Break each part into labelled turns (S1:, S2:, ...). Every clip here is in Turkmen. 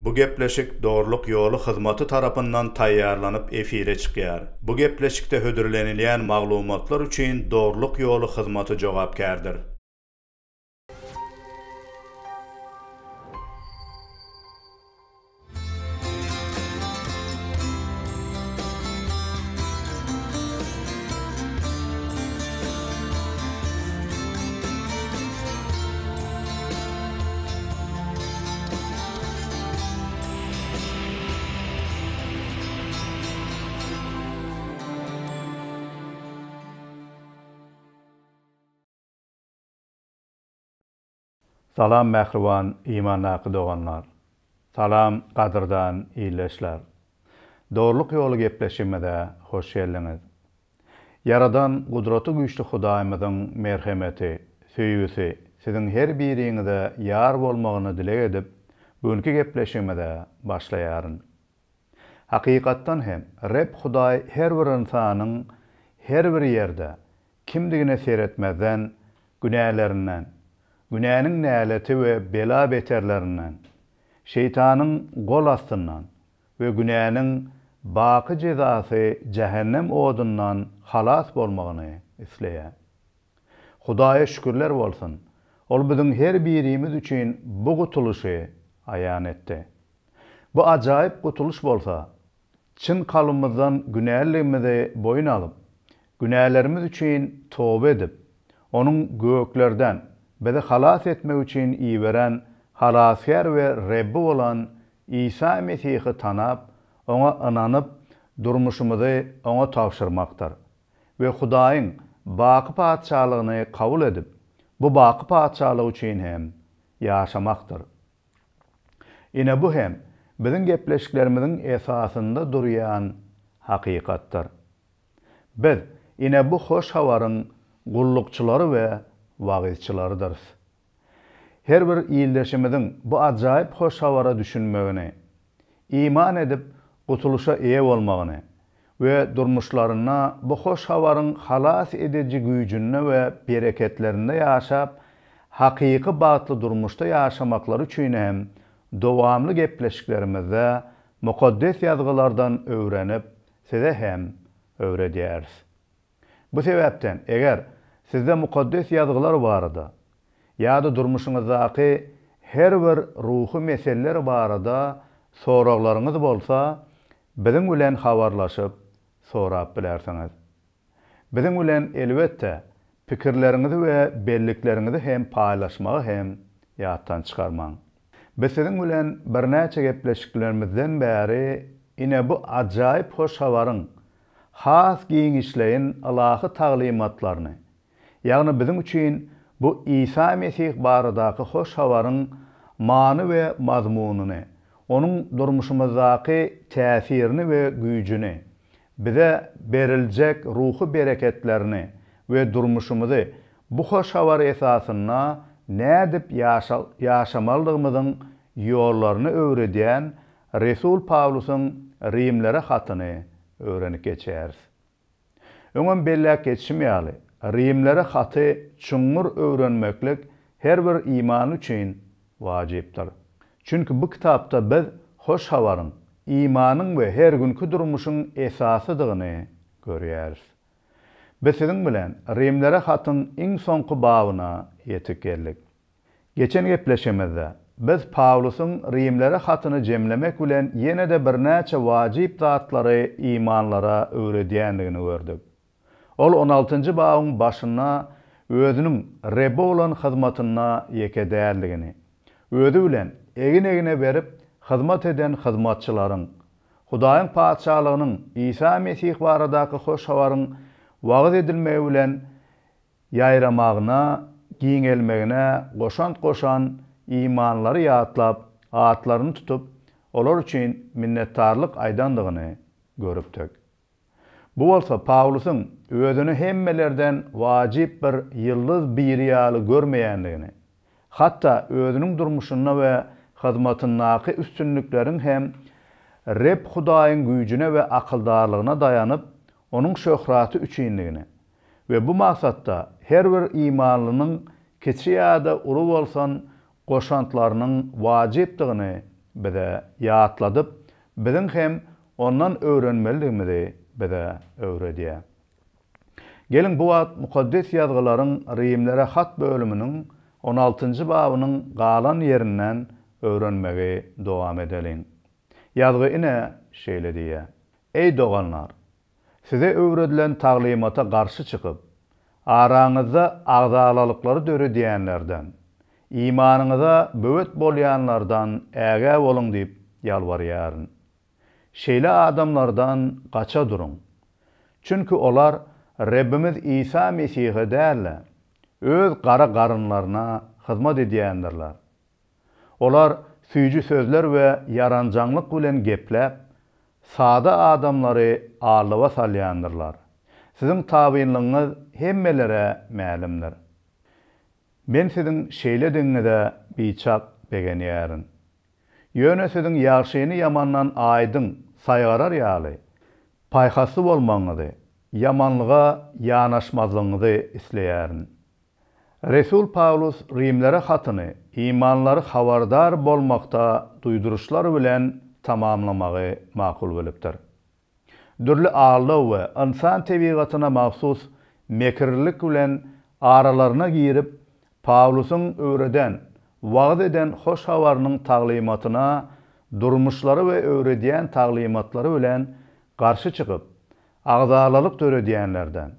S1: Bu gepleşik Dogrulyk Ýoly hyzmaty tarapyndan taýýarlanyp efire çykýar. Bu gepleşikde hödürlenilýän maglumatlar üçin Dogrulyk Ýoly hyzmaty jogapkärdir.
S2: Salam mähriban imandaky doganlar. Salam gadyrdan ildeşler. Dogrulyk ýoly gepleşigimize hoş geldiňiz. Ýaradan Gudraty güýçli Hudaýymyzyň merhemeti, söýgüsi siziň her biriňize ýar bolmagyny dileg edip, bu günki gepleşigimize başlaýaryn. Hakykatdan hem, Reb Hudaý her bir ynsanyň her bir ýerde, kimdigine seretmezden, günälerinden, günäniň näleti we bela-beterlerinden, şeýtanyň gol astyndan, we günäniň baky jezasy jähennem odundan halas bolmagyny isleýär. Hudaýa şükürler bolsun, Ol biziň her birimiz üçin bu gutulyşy aýan etdi. Bu ajaýyp gutulyş bolsa, çyn kalbymyzdan günäliligimizi boýun alyp, günälerimiz üçin toba edip, Onuň göklerden bizi halas etmek üçin iberen Halasgär we Rebbi bolan Isa Mesihi tanap, Oňa ynanyp, durmuşymyzy Oňa tabşyrmakdyr we Hudaýyň baky Patyşalygyny kabul edip, bu baky Patyşalyk üçin hem ýaşamakdyr. Ine bu hem biziň gepleşiklerimiziň esasynda durýan hakykatdyr. Biz, ine bu hoş habaryň gullukçylary we wagyzçylarydyrys. Her bir ildeşimiziň bu ajaýyp hoş habara düşünmegini, iman edip gutulyşa eýe bolmagyny we durmuşlarynda bu hoş habaryň halas ediji güýjünde we bereketlerinde ýaşap, hakyky bagtly durmuşda ýaşamaklary üçin hem dowamly gepleşiklerimizde Mukaddes Ýazgylardan öwrenip, size hem öwredýäris. Bu sebäpden, eger sizde Mukaddes Ýazgylar barada ýa-da durmuşyňyzdaky her bir ruhy meseleler barada soraglaryňyz bolsa, biziň bilen habarlaşyp sorap bilersiňiz. Biziň bilen elbetde, pikirleriňizi we bellikleriňizi hem paýlaşmagy hem ýatdan çykarmaň. Biz siziň bilen birnäçe gepleşiklerimizden bäri ine bu ajaýyp hoş habaryň has giňişleýin ylahy taglymatlaryny, ýagny biziň üçin bu Isa Mesih baradaky hoş habaryň many we mazmunyny, onuň durmuşymyzdaky täsirini we güýjüni, bize beriljek ruhy bereketlerini we durmuşymyzy bu hoş habar esasynda nädip ýaşamalydygymyzyň ýollaryny öwredýän Resul Pawlusyň Rimlere hatyny öwrenip geçýäris. Öňem belläp geçişim ýaly, Rimlere haty çuňňur öwrenmeklik her bir imanly üçin wajypdyr. Çünki bu kitapda biz Hoş Habaryň, imanyň we her günki durmuşyň esasydygyny görýäris. Biz siziň bilen Rimlere hatyň iň soňky babyna ýetip geldik. Geçen gepleşigimizde biz Pawlusyň Rimlere hatyny jemlemek bilen ýene-de birnäçe wajyp zatlary imanlara öwredýändigini gördük. Ol on altynjy babyň başynda özüniň Rebbe bolan hyzmatynda ýeke däldigini, özi bilen egin-egne berip hyzmat eden hyzmatçylaryň, Hudaýyň Patyşalygynyň Isa Mesih baradaky hoş habaryň wagyz edilmegi bilen ýaýramagyna, giňelmegine goşant goşan imanlary ýatlap, atlaryny tutup, olar üçin minnetdarlyk aýdandygyny görüpdik. Bu bolsa Pawlusyň özüni hemmelerden wajyp bir ýyldyz biri ýaly görmeýändigini, hatda özüniň durmuşynda we hyzmatyndaky üstünlikleriň hem Reb Hudaýyň güýjüne we akyldarlygyna daýanyp, Onuň şöhraty üçindigini we bu maksatda her bir imanlynyň kiçi ýa-da uly bolsan goşantlarynyň wajypdygyny. bize ýatladyp, biziň hem Ondan öwrenmelidigimizi bize öwredýär. Geliň, bu wagt Mukaddes Ýazgylaryň Rimlere hat bölüminiň on altynjy babynyň galan ýerinden öwrenmegi dowam edeliň. Ýazgy ine şeýle diýýär, Eý, doganlar! Size öwredilen taglymata garşy çykyp, araňyzda agzalalyklary döredýänlerden, imanyňyza böwet bolýanlardan ägä boluň diýip ýalbarýaryn. Şeýle adamlardan gaça duruň. Çünki olar Rebbimiz Isa Mesihe däl-de, öz gara garynlaryna hyzmat edýändirler. Olar süýji sözler we ýaranjaňlyk bilen gepläp, sada adamlary aldawa salýandyrlar. Siziň tabynlygyňyz hemmelere mälimdir. Men siziň şeýledigiňize biçak begenýärin. Ýöne siziň ýagşyny ýamandan aýdyň saýgarar ýaly, paýhasly bolmagyňyzy, ýamanlyga ýanaşmazlygyňyzy isleýärin. Resul Pawlus rimlere hatyny imanlary habardar bolmakda duýduryşlar bilen tamamlamagy makul bilipdir. Dürli aldaw we ynsan tebigatyna mahsus mekirlilik bilen aralaryna girip, Pawlusyň öwreden, wagyz eden hoş habarynyň taglymatyna durmuşlary we öwredýän taglymatlary bilen garşy çykyp, agzalalyk döredýänlerden,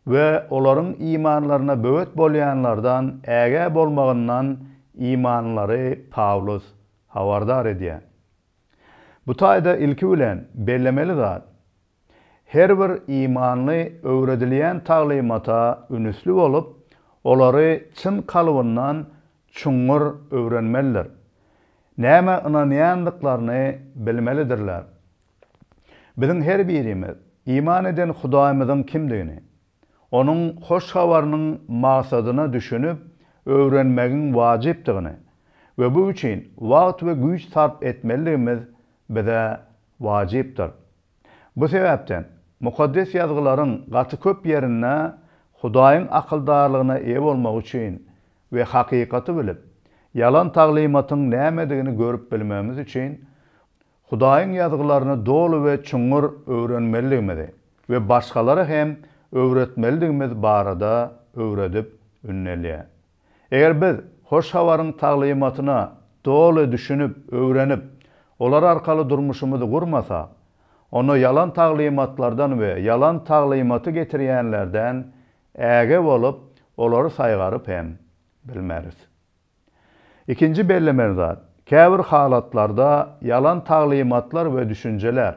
S2: we olaryň imanlaryna böwet bolýanlardan ägä bolmagyndan imanlylary Pawlus habardar edýär. Bu taýda ilki bilen bellemeli zat, her bir imanly öwredilýän taglymata ünüsli bolup, olary çyn kalbyndan çuňňur öwrenmelidir. Nämä ynanýandyklaryny bilmelidirler. Biziň her birimiz iman eden Hudaýymyzyň kimdigini, Onuň hoş habarynyň maksadyna düşünip öwrenmegiň wajypdygyny we bu üçin wagt we güýç sarp etmelidigimiz bize wajypdyr. Bu sebäpden, Mukaddes Ýazgylaryň gaty köp ýerinde Hudaýyň akyldarlygyna eýe bolmak üçin we hakykaty bilip, ýalan taglymatyň nämedigini görüp bilmegimiz üçin Hudaýyň Ýazgylaryny doly we çuňňur öwrenmelidigimizi we başgalara hem öwretmelidigimiz barada öwredip ündelýär. Eger biz Hoş Habaryň taglymatyna doly düşünip, öwrenip, olar arkaly durmuşymyzy gurmasak, onda ýalan taglymatlardan we ýalan taglymaty getirýänlerden äge bolup, olary saýgaryp hem bilmeris. Ikinji bellemeli zat, käbir halatlarda ýalan taglymatlar we düşünjeler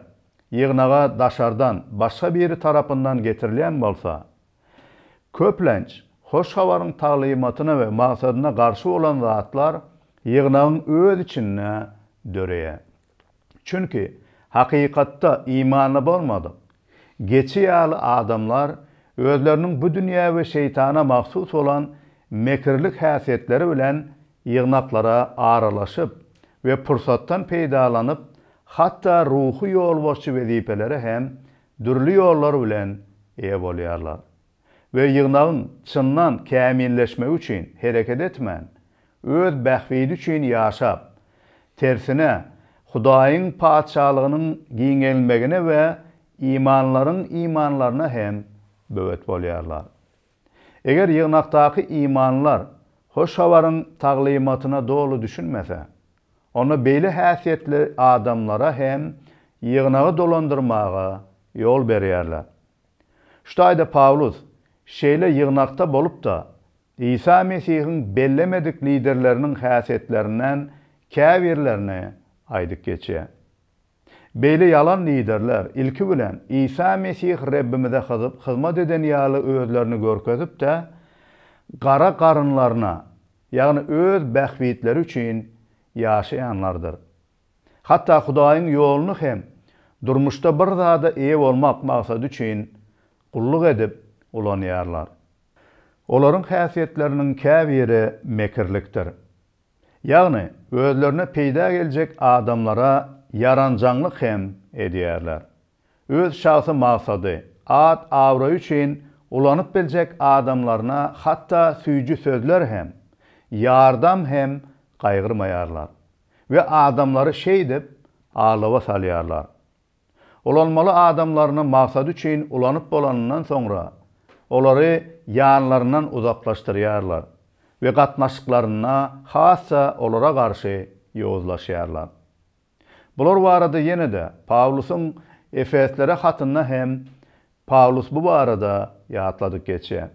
S2: ýygnaga daşardan başga biri tarapyndan getirilýän bolsa, köplenç Hoş Habaryň taglymatyna we maksadyna garşy bolan zatlar ýygnagyň öz içinde döreýär. Çünki hakykatda imanly bolmadyk, geçi ýaly adamlar özleriniň bu dünýä we şeýtana mahsus bolan mekirlik häsiýetleri bilen ýygnaklara aralaşyp we pursatdan peýdalanyp, hatda ruhy ýolbaşçy wezipelere hem dürli ýollar bilen eýe bolýarlar we ýygnagyň çyndan kämilleşmegi üçin hereket etmän, öz bähbidi üçin ýaşap, tersine, Hudaýyň Patyşalygynyň giňelmegine we imanlylaryň imanlaryna hem böwet bolýarlar. Eger ýygnakdaky imanlylar Hoş Habaryň taglymatyna doly düşünmese, onda beýle häsiýetli adamlara hem ýygnagy dolandyrmaga ýol berýärler. Şu taýda Pawlus şeýle ýygnakda bolup-da, Isa Mesihiň bellemedik liderleriniň häsiýetlerinden käbirlerini aýdyp geçýär. Beýle ýalan liderler, ilki bilen, Isa Mesih Rebbimize hyzmat eden ýaly özlerini görkezip-de, gara garynlaryna, ýagny öz bähbitleri üçin ýaşaýanlardyr. Hatda Hudaýyň ýoluny hem durmuşda bir zada eýe bolmak maksady üçin gulluk edip ulanýarlar. Olaryň häsiýetleriniň käbiri mekirlikdir. Ýagny özlerine peýda geljek adamlara ýaranjaňlyk hem edýärler. Öz şahsy maksady, at-abraýy üçin ulanyp biljek adamlaryna hatda süýji sözler hem, ýardam hem gaýgyrmaýarlar. we adamlary şeýdip aldawa salýarlar. Ulanmaly adamlaryny maksady üçin ulanyp bolanyndan soňra, olary ýanlaryndan uzaklaşdyrýarlar we gatnaşyklarynda has-da olara garşy ýowuzlaşýarlar. Bular barada ýene-de Pawlusyň Efeslere hatynda hem Pawlus bu barada ýatladyp geçýär.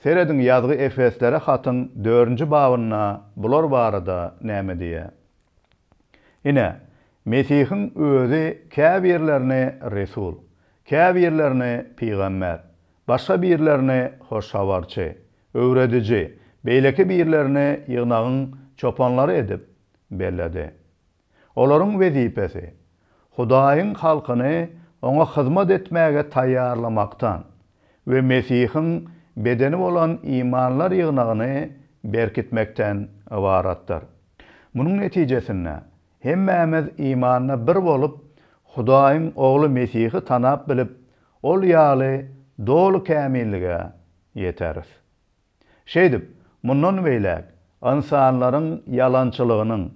S2: Serediň ýazgy Efeslere hatyň dördünji babynda bular barada näme diýýär. Ine, Mesihiň Özi käbirlerini resul, käbirlerini pygamber, başga birlerini hoş habarçy, öwrediji, beýleki birlerini ýygnagyň çopanlary edip belledi. Olaryň wezipesi, Hudaýyň halkyny Oňa hyzmat etmäge taýýarlamakdan we Mesihiň bedeni bolan imanlar ýygnagyny berkitmekden ybaratdyr. Munuň netijesinde, hemmämiz imanda bir bolup, Hudaýyň Ogly Mesihi tanap bilip, Ol ýaly doly kämillige ýeteris. Şeýdip, mundan beýläk ynsanlaryň ýalançylygynyň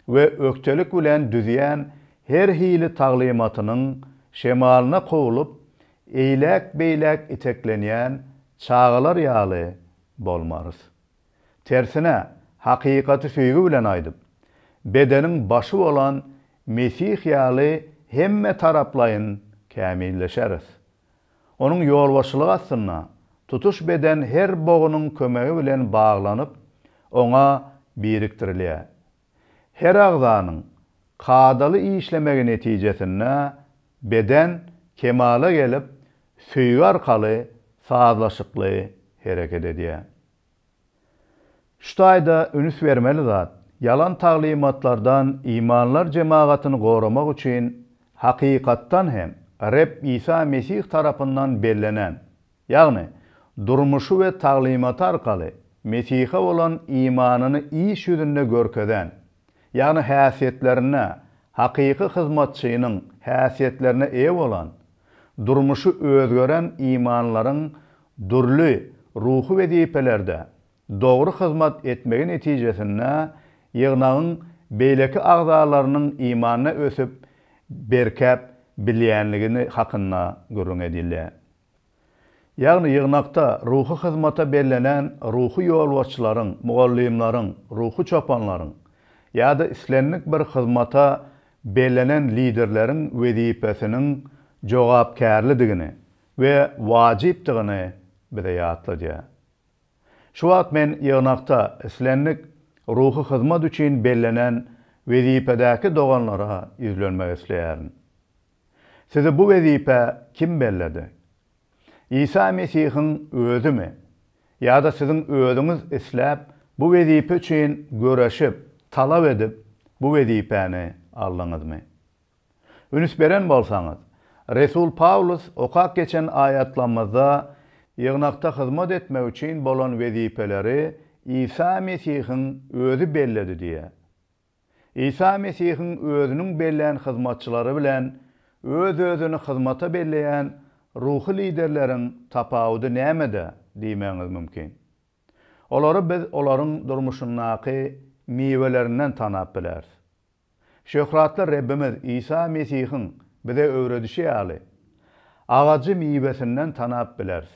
S2: we ökdelik bilen düzýän her hili taglymatynyň şemalyna kowlup, eýläk-beýläk iteklenýän çagalar ýaly bolmarys. Tersine, hakykaty söýgi bilen aýdyp, bedeniň başy bolan Mesih ýaly hemme taraplaýyn kämilleşeris. Onuň ýolbaşçylygy astynda tutuş beden her bogunyň kömegi bilen baglanyp, oňa birikdirilýär. Her agzanyň kadaly işlemegi netijesinde beden kemala gelip, söýgi arkaly sazlaşykly hereket edýär. Şu taýda ünüs bermeli zat, ýalan taglymatlardan imanlar jemagatyny goramak üçin hakykatdan hem Reb Isa Mesih tarapyndan bellenen, ýagny durmuşy we taglymaty arkaly Mesihe bolan imanyny iş ýüzünde görkezen, ýagny häsiýetlerinde hakyky hyzmatçynyň häsiýetlerine eýe bolan, durmuşy özgeren imanlaryň dürli ruhy wezipelerde dogry hyzmat etmegi netijesinde ýygnagyň beýleki agzalarynyň imanda ösüp, berkäp bilýänligini hakynda gürrüň edilýär. Ýagny ýygnakda ruhy hyzmata bellenen ruhy ýolbaşçylaryň, mugallymlaryň, ruhy çopanlaryň ýa-da islendik bir hyzmata bellenen liderleriň wezipesiniň jogapkärlidigini we wajypdygyny bize ýatladýar. Şu wagt men ýygnakda islendik ruhy hyzmat üçin bellenen wezipedäki doganlara ýüzlenmek isleýärin. Sizi bu wezipä kim belledi? Isa Mesihiň Özümi? Ýa-da siziň özüňiz isläp, bu wezipe üçin göreşip, talap edip, bu wezipäni aldyňyzmy? Üns beren bolsaňyz, resul Pawlus okap geçen aýatlamyzda ýygnakda hyzmat etmek üçin bolan wezipeleri Isa Mesihiň Özi belledi diýýär. Isa Mesihiň Özüniň bellän hyzmatçylary bilen öz-özüni hyzmata belleýän ruhy liderleriň tapawudy nämede diýmegiňiz mümkin. Olary biz olaryň durmuşyndaky miwelerinden tanap bileris. Şöhratly Rebbimiz Isa Mesihiň bize öwredişi ýaly, agajy miwesinden tanap bileris.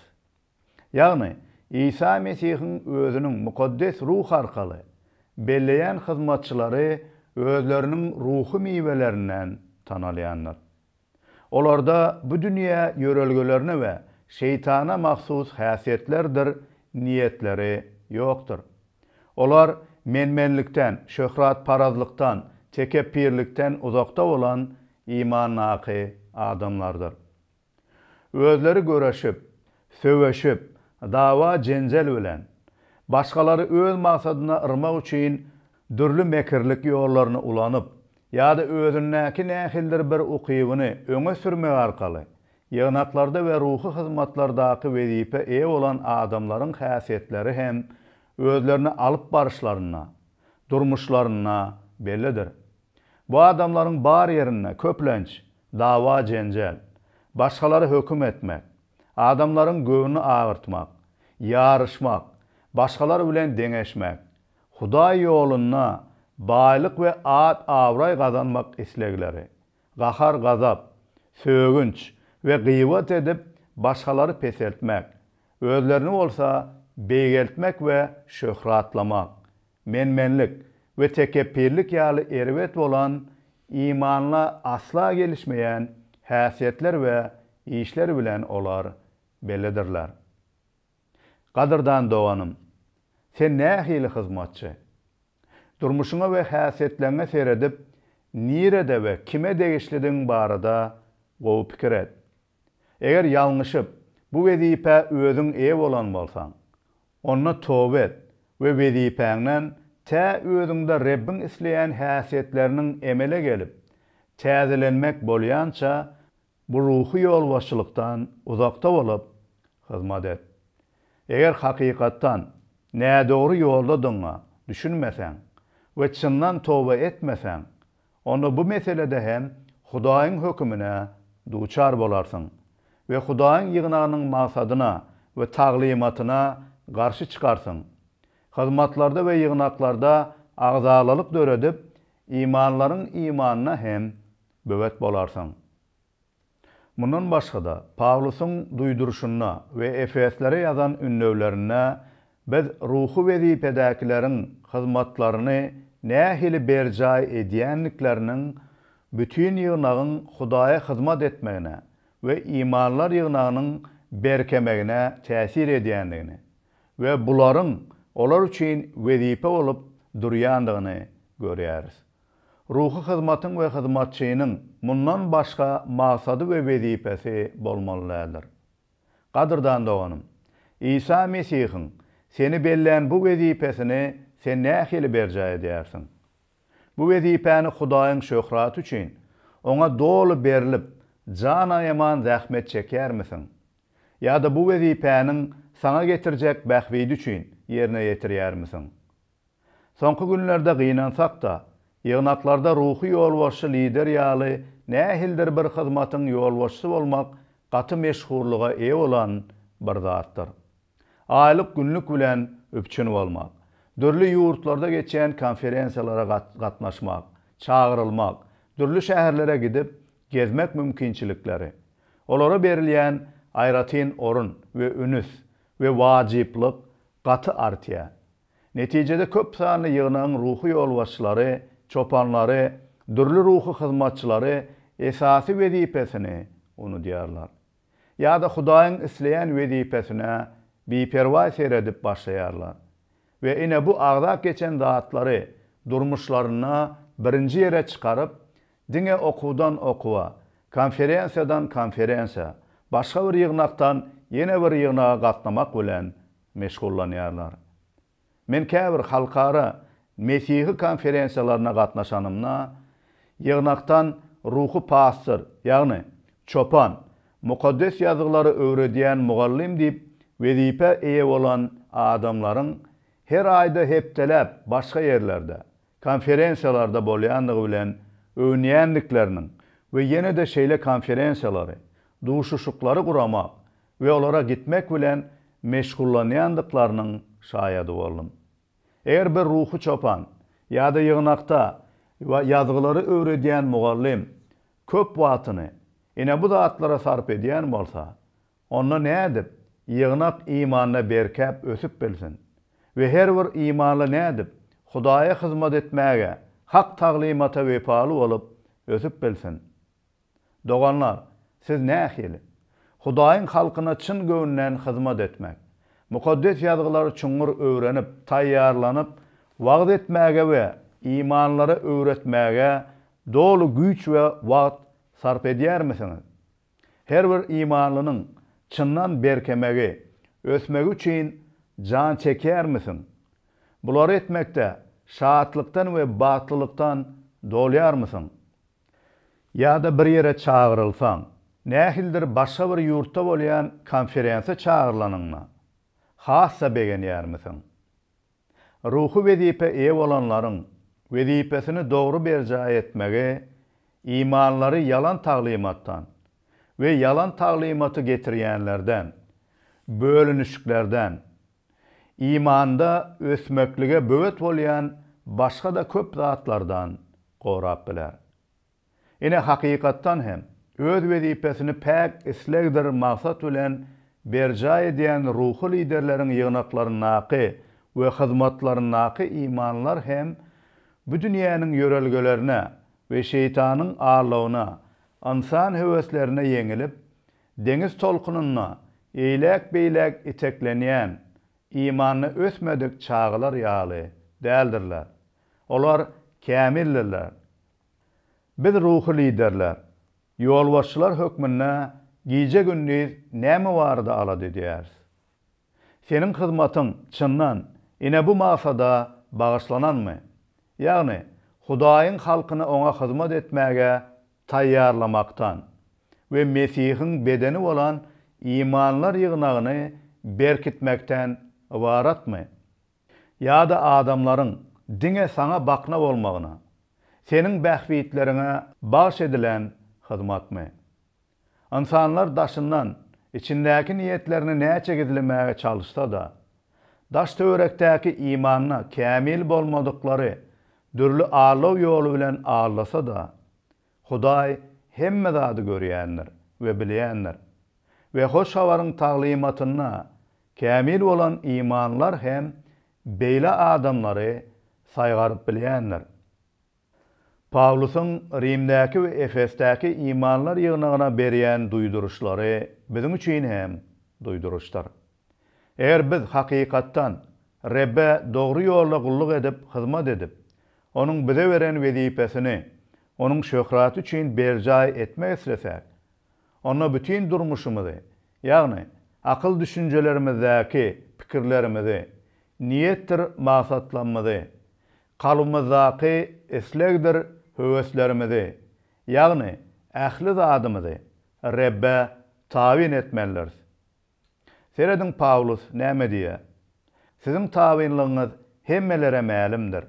S2: Ýagny, Isa Mesihiň Özüniň Mukaddes Ruh arkaly belleýän hyzmatçylary özleriniň ruhy miwelerinden tanalýandyr. Olarda bu dünýä ýörelgelerine we şeýtana mahsus häsiýetlerdir niýetleri ýokdur. Olar men-menlikden, şöhratparazlykdan, tekepbirlikden uzakda bolan imandaky adamlardyr. Özleri göreşip, söweşip, dawa-jenjel bilen, başgalary öz maksadyna yrmak üçin dürli mekirlik ýollaryny ulanyp ýa-da özündäki nähilidir bir ukybyny öňe sürmek arkaly ýygnaklarda we ruhy hyzmatlardaky wezipä eýe bolan adamlaryň häsiýetleri hem özlerini alyp baryşlarynda, durmuşlarynda bellidir. Bu adamlaryň bar ýerinde, köplenç, dawa-jenjel, başgalary höküm etmek, adamlaryň göwnüni agyrtmak, ýaryşmak, başgalar bilen deňeşmek, Hudaý ýolunda baýlyk we at-abraý gazanmak islegleri, gahar-gazap, sögünç we gybat edip başgalary peseltmek, özlerini bolsa beýgeltmek we şöhratlamak, men-menlik we tekepbirlik ýaly erbet bolan imanla asla gelişmeýän häsiýetler we işler bilen olar bellidirler. Gadyrdan doganym, sen nähili hyzmatçy? Durmuşyňa we häsiýetleriňe seredip, nirede we kime degişlidigiň barada gowy pikir et. Eger ýalňyşyp, bu wezipä özüň eýe bolan bolsaň, onda toba et we wezipäňden tä özüňde Rebbiň isleýän häsiýetleriniň emele gelip, täzelenmek bolýança Bu ruhy ýolbaşçylykdan uzakda bolup, hyzmat et. Eger hakykatdan nädogry ýoldadygyňa düşünmeseň we çyndan toba etmeseň, onda bu meselede hem Hudaýyň hökümine duçar bolarsyň we Hudaýyň ýygnagynyň maksadyna we taglymatyna garşy çykarsyň. Hyzmatlarda we ýygnaklarda agzalalyk döredip, imanlaryň imanyna hem böwet bolarsyň. Mundan başga-da, Pawlusyň duýduryşynda we efeslere ýazan ündewlerinde biz ruhy wezipedäkileriň hyzmatlaryny nähili berjaý edýändikleriniň bütin ýygnagyň Hudaýa hyzmat etmegine we imanlar ýygnagynyň berkemegine täsir edýändigini we bularyň olar üçin wezipe bolup durýandygyny görýäris. Ruhy hyzmatyň we hyzmatçynyň mundan başga maksady we wezipesi bolmaly däldir. Gadyrdan doganym, Isa Mesihiň seni bellän bu wezipesini sen nähili berjaý edýärsiň? Bu wezipäni Hudaýyň şöhraty üçin, Oňa doly berlip, jan aýaman zähmet çekýärmisiň? Ýa-da bu wezipäniň saňa getirjek bähbidi üçin ýerine ýetirýärmisiň? Soňky günlerde gynansak-da, ýygnaklarda ruhy ýolbaşçy lider ýaly nähilidir bir hyzmatyň ýolbaşçysy bolmak gaty meşhurlyga eýe bolan bir zatdyr. Aýlyk günlük bilen üpjün bolmak, dürli ýurtlarda geçýän konferensiýalara gatnaşmak, çagyrylmak, dürli şäherlere gidip gezmek mümkinçilikleri, olara berilýän aýratyn orun we ünüs we wajyplyk gaty artýar. Netijede köp sanly ýygnagyň ruhy ýolbaşçylary, çopanlary, dürli ruhy hyzmatçylary esasy wezipesini unudýarlar. Ýa-da Hudaýyň isleýän wezipesine biperwaý seredip başlaýarlar. We ine bu agzap geçen zatlary durmuşlarynda birinji ýere çykaryp, diňe okuwdan okuwa, konferensiýadan konferensiýa, başga bir ýygnakdan ýene bir ýygnaga gatnamak bilen meşgullanýarlar. Men käbir halkara mesihi konferensiýalaryna gatnaşanymda, ýygnakdan ruhy pastyr, ýagny çopan, Mukaddes Ýazgylary öwredýän mugallym diýip wezipä eýe bolan adamlaryň her aýda hepdeläp başga ýerlerde, konferensiýalarda bolýandygy bilen öwünýändikleriniň we ýene-de şeýle konferensiýalary, duşuşyklary guramak we olara gitmek bilen meşgullanýandyklarynyň şaýady boldum. Eger bir ruhy çopan ýa-da ýygnakda Ýazgylary öwredýän mugallym köp wagtyny ine bu zatlara sarp edýän bolsa, onda nädip ýygnak imanda berkäp ösüp bilsin we her bir imanly nädip Hudaýa hyzmat etmäge, hak taglymata wepaly bolup ösüp bilsin? Doganlar, siz nähili? Hudaýyň halkyna çyn göwünden hyzmat etmek, Mukaddes Ýazgylary çuňňur öwrenip, taýýarlanyp, wagyz etmäge we imanlylara öwretmäge doly güýç we wagt sarp edýärmisiňiz? Her bir imanlynyň çyndan berkemegi, ösmegi üçin jan çekýärmisiň? Bulary etmekde şatlykdan we bagtlylykdan dolýarmysyň? Ýa-da bir ýere çagyrylsaň, nähilidir başga bir ýurtda bolýan konferensiýa çagyrylanyňda, has-da begenýärmisiň? Ruhy wezipä eýe bolanlaryň wezipesini dogry berjaý etmegi imanlary ýalan taglymatdan we ýalan taglymaty getirýänlerden, bölünişiklerden, imanda ösmeklige böwet bolýan başga-da köp zatlardan gorap biler. Ine, hakykatdan hem, öz wezipesini päk islegdir maksat bilen berjaý edýän ruhy liderleriň ýygnaklaryndaky we hyzmatlaryndaky imanlar hem bu dünýäniň ýörelgelerine we şeýtanyň aldawyna, ynsan höweslerine ýeňilip, deňiz tolkunynda eýläk-beýläk iteklenýän, imanda ösmedik çagalar ýaly däldirler. Olar kämildirler. Biz ruhy liderler, ýolbaşçylar hökmünde gije-gündiz näme barada alada edýäris? Seniň hyzmatyň, çyndan, ine bu maksada bagyşlananmy? Ýagny, Hudaýyň halkyny Oňa hyzmat etmäge taýýarlamakdan we Mesihiň bedeni bolan imanlar ýygnagyny berkitmekden ybaratmy? Ýa-da adamlaryň diňe saňa bakna bolmagyna, seniň bähbitleriňe bagş edilen hyzmatmy? Ynsanlar daşyndan içindäki niýetlerini näçe gizlemäge çalyşsa-da, daş-töwerekdäki imanda kämil bolmadyklary dürli aldaw ýoly bilen aldasa-da, Hudaý hemme zady görýändir we bilýändir. We Hoş Habaryň taglymatynda kämil bolan imanlar hem beýle adamlary saýgaryp bilýändir. Pawlusyň Rimdäki we Efesdäki imanlar ýygnagyna berýän duýduryşlary biziň üçin hem duýduryşdyr. Eger biz hakykatdan Rebbe dogry ýolda gulluk edip hyzmat edip, Onuň bize beren wezipesini Onuň şöhraty üçin berjaý etmek islesek, onda bütin durmuşymyzy, ýagny akyl-düşünjelerimizdäki pikirlerimizi, niýetdir maksatlarymyzy, kalbymyzdaky islegdir höweslerimizi, ýagny ähli zadymyzy Rebbe tabyn etmelidiris. Serediň Pawlus näme diýýär, Siziň tabynlygyňyz hemmelere mälimdir.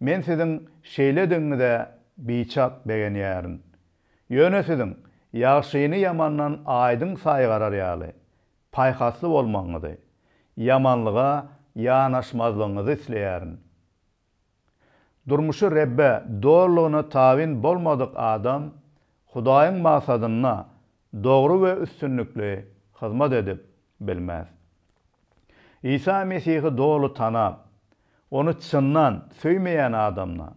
S2: Men siziň şeýledigiňize biçak begenýärin. Ýöne siziň ýagşyny ýamandan aýdyň saýgarar ýaly, paýhasly bolmagyňyzy, ýamanlyga ýanaşmazlygyňyzy isleýärin. Durmuşy Rebbe dolulygyna tabyn bolmadyk adam Hudaýyň maksadynda dogry we üstünlikli hyzmat edip bilmez. Isa Mesihi doly tanap, Ony çyndan söýmeýän adamda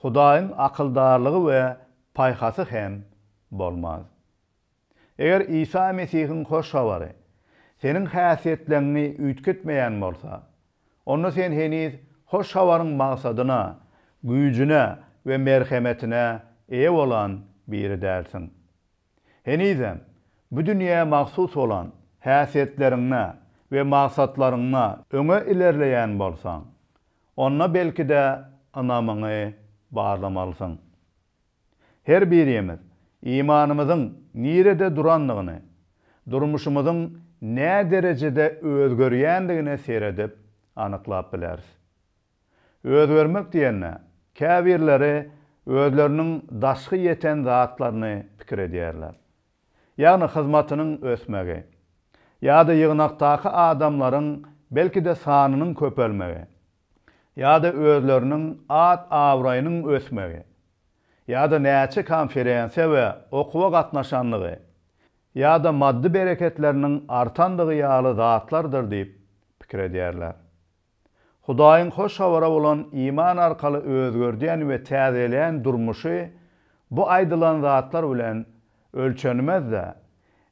S2: Hudaýyň akyldarlygy we paýhasy hem bolmaz. Eger Isa Mesihiň Hoş Habary seniň häsiýetleriňi üýtgetmeýän bolsa, onda sen heniz Hoş Habaryň maksadyna, güýjüne we merhemetine eýe bolan biri dälsiň. Henizem bu dünýä mahsus bolan häsiýetleriňde we maksatlaryňda öňe ilerleýän bolsaň, onda belki-de ynamyňy barlamalysyň. Her birimiz imanymyzyň nirede durandygyny, durmuşymyzyň näderejede özgerýändigine seredip anyklap bileris. Özgermek diýende, käbirleri özleriniň daşky ýeten zatlaryny pikir edýärler. Ýagny hyzmatynyň ösmegi. Ýa-da ýygnakdaky adamlaryň belki-de sanynyň köpelmegi. Ýa-da özleriniň at-abraýynyň ösmegi. Ýa-da näçe konferensiýa we okuwa gatnaşandygy. Ýa-da maddy bereketleriniň artandygy ýaly zatlardyr diýip pikir edýärler. Hudaýyň Hoş Habara bolan iman arkaly özgerdýän we täzeleýän durmuşy bu aýdylan zatlar bilen ölçenmez-de,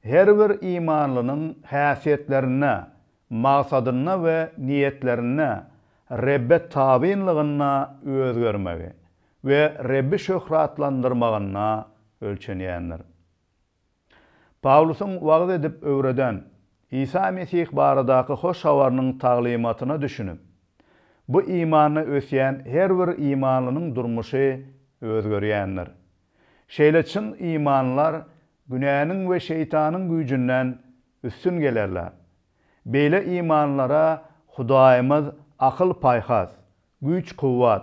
S2: her bir imanlynyň häsiýetlerinde, maksadynda we niýetlerinde Rebbe tabynlygynda özgermegi we Rebbi şöhratlandyrmagynda ölçenýändir. Pawlusyň wagyz edip öwreden Isa Mesih baradaky hoş habarynyň taglymatyna düşünip, bu imanda ösýän her bir imanlynyň durmuşy özgerýändir. Şeýle çyn imanlylar günäniň we şeýtanyň güýjünden üstün gelerler. Beýle imanlylara Hudaýymyz akyl-paýhas, güýç-kuwwat,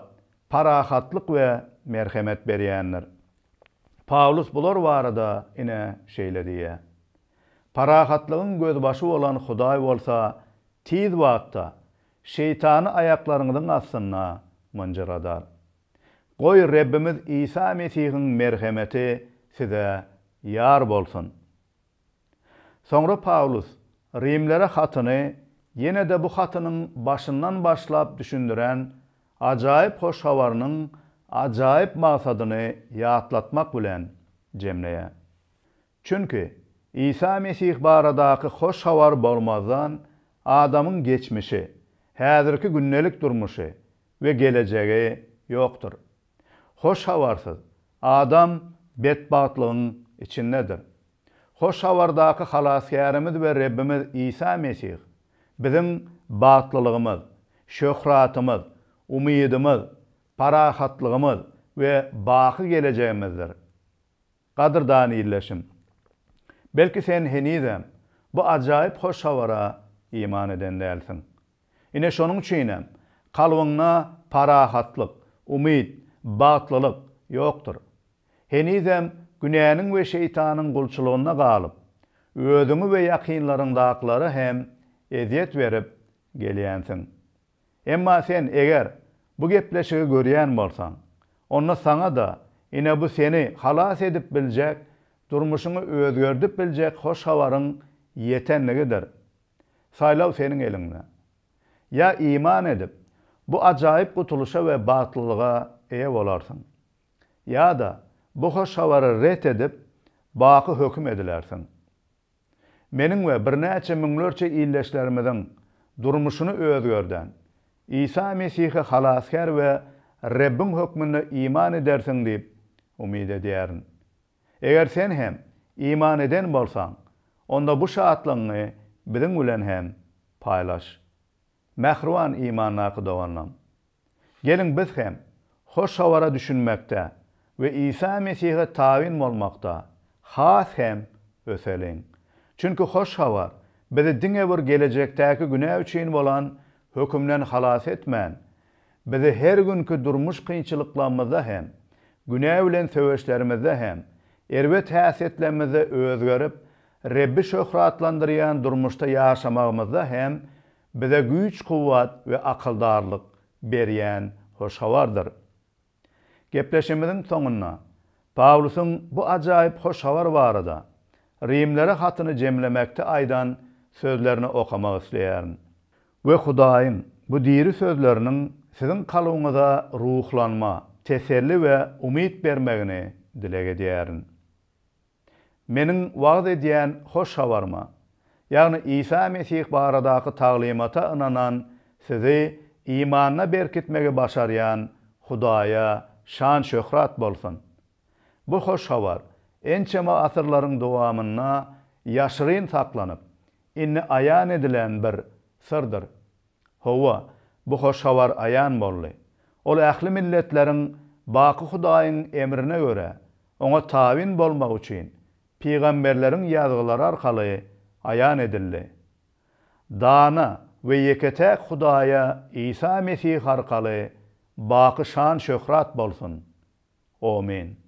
S2: parahatlyk we merhemet berýändir. Pawlus bular barada ine şeýle diýýär, Parahatlygyň gözbaşy bolan Hudaý bolsa tiz wagtda şeýtany aýaklaryňyzyň astynda. mynjyradar. Goý, Rebbimiz Isa Mesihiň merhemeti size ýar bolsun! Soňra Pawlus rimlere hatyny ýene-de bu hatynyň başyndan başlap düşündiren ajaýyp hoş habarynyň ajaýyp maksadyny ýatlatmak bilen jemleýär. Çünki Isa Mesih baradaky hoş habar bolmazdan adamyň geçmişi, häzirki gündelik durmuşy we gelejegi ýokdur. Hoş habarsyz adam betbagtlygyň içindedir. Hoş Habardaky Halasgärimiz we Rebbimiz Isa Mesih biziň bagtlylygymyz, şöhratymyz, umydymyz, parahatlygymyz we baky gelejegimizdir. Gadyrdan ildeşim! Belki sen henizem bu ajaýyp hoş habara iman eden dälsiň. Ine şonuň üçinem kalbyňda parahatlyk, umyt, bagtlylyk ýokdur. Henizem günäniň we şeýtanyň gulçulygynda galyp, özüňi we ýakynlaryňdakylara hem ezýet berip gelýänsiň. Emma sen eger bu gepleşigi görýän bolsaň, onda saňa-da ine bu seni halas edip biljek, durmuşyňy özgerdip biljek hoş habaryň ýetenligidir. Saýlaw seniň eliňde. Ýa iman edip, bu ajaýyp gutulyşa we bagtlylyga eýe bolarsyň. Ýa-da bu hoş habary ret edip, baky höküm edilersiň. Meniň we birnäçe müňlerçe ildeşlerimiziň durmuşyny özgerden Isa Mesihe Halasgär we Rebbiň hökmünde iman edersiň diýip umyt edýärin. Eger sen hem iman eden bolsaň, onda bu şatlygyňy biziň bilen hem paýlaş. Mähriban imandaky doganlam! Geliň biz hem Hoş Habara düşünmekde we Isa Mesihe tabyn bolmakda has hem öseliň. Çünki Hoş Habar bizi diňe bir gelejekdäki günä üçin bolan hökümden halas etmän, bizi her günki durmuş kynçylyklarymyzda hem, günä bilen söweşlerimizde hem, erbet häsiýetlerimizde özgerip, Rebbi şöhratlandyrýan durmuşda ýaşamagymyzda hem bize güýç-kuwwat we akyldarlyk berýän hoş habardyr. Gepleşigimiziň soňunda Pawlusyň bu ajaýyp hoş habar barada Rimlere hatyny jemlemekde aýdan sözlerini okamak isleýärin. We Hudaýyň bu diri sözleriniň siziň kalbyňyza ruhlanma, teselli we umyt bermegini dileg edýärin. Meniň wagyz edýän hoş habaryma, ýagny Isa Mesih baradaky taglymata ynanan sizi imanda berkitmegi başarýan Hudaýa şan-şöhrat bolsun! Bu hoş habar ençeme asyrlaryň dowamynda ýaşyryn saklanyp, indi aýan edilen bir syrdyr. Hawa, bu hoş habar aýan boldy. Ol ähli milletleriň baky Hudaýyň emrine görä, Oňa tabyn bolmagy üçin, pygamberleriň ýazgylary arkaly aýan edildi. Dana we ýeke-täk Hudaýa Isa Mesih arkaly baky şan-şöhrat bolsun! Omyn.